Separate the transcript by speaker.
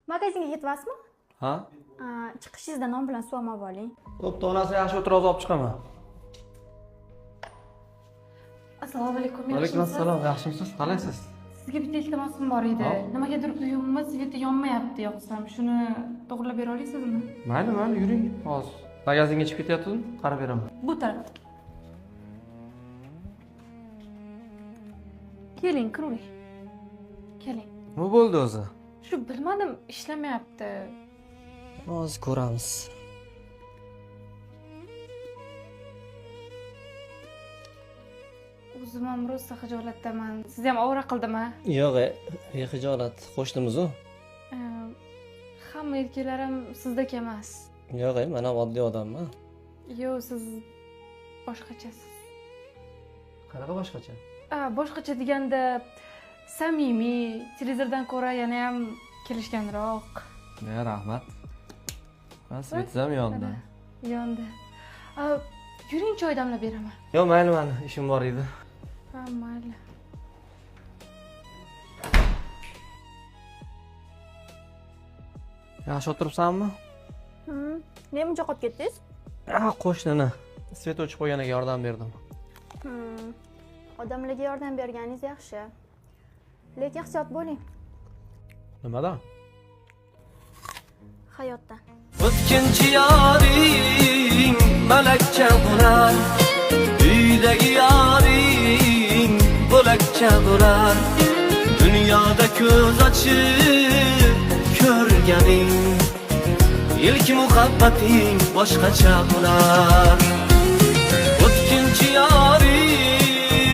Speaker 1: Magazinga ketyapsizmi?
Speaker 2: Ha?
Speaker 1: Chiqishingizda non bilan suv olib oling.
Speaker 2: Bo'pti, onasi, yaxshi o'tir, hozir olib chiqaman.
Speaker 3: Assalomu alaykum.
Speaker 2: Alaykum assalom, yaxshimisiz? Qalaysiz?
Speaker 3: Sizga bitta iltimosim bor edi.
Speaker 2: Ha?
Speaker 3: Nimagadir uyimni свет i yonmayapti yoqsam. Shuni to'g'rilab bera olasizmi?
Speaker 2: Mayli, mayli, yuring. Hozir magazinga chiqib ketyaptim, qarab beraman.
Speaker 3: Bu taraf. Keling, kiring. Keling.
Speaker 2: Nima bo'ldi o'zi?
Speaker 3: Shu bilmadim, ishlamayapti.
Speaker 2: Hozir ko'ramiz.
Speaker 3: O'zim ham rosa xijolatdaman. Sizni ham ovora qildim a?
Speaker 4: Yo'q, xijolat, qo'shnimiz u.
Speaker 3: Hamma erkaklar ham sizdek emas.
Speaker 4: Yo'q, men ham oddiy odamman.
Speaker 3: Yo'q, siz boshqachasiz.
Speaker 2: Qanaqa boshqacha?
Speaker 3: Boshqacha deganda samimiy, televizordan ko'ra yana ham kelishganroq.
Speaker 2: Ya, rahmat. Ha, свет ham yondi.
Speaker 3: Yondi. Yuring, choy damlab beraman.
Speaker 2: Yo'q, mayli, mayli, ishim bor edi.
Speaker 3: Ha, mayli.
Speaker 2: Yaxshi o'tiribsanmi?
Speaker 1: Nega buncha qolib ketdingiz?
Speaker 2: Qo'shnini свет o'chib qo'yganiga yordam berdim.
Speaker 1: Odamlarga yordam berganingiz yaxshi. Lekin ehtiyot bo'ling.
Speaker 2: Nimadan?
Speaker 1: Hayotdan.
Speaker 4: O'tkinchi yoring malakcha bo'lar, uydagi yoring bo'lakcha bo'lar. Dunyoda ko'z ochib ko'rganing ilk muhabbating boshqacha bo'lar.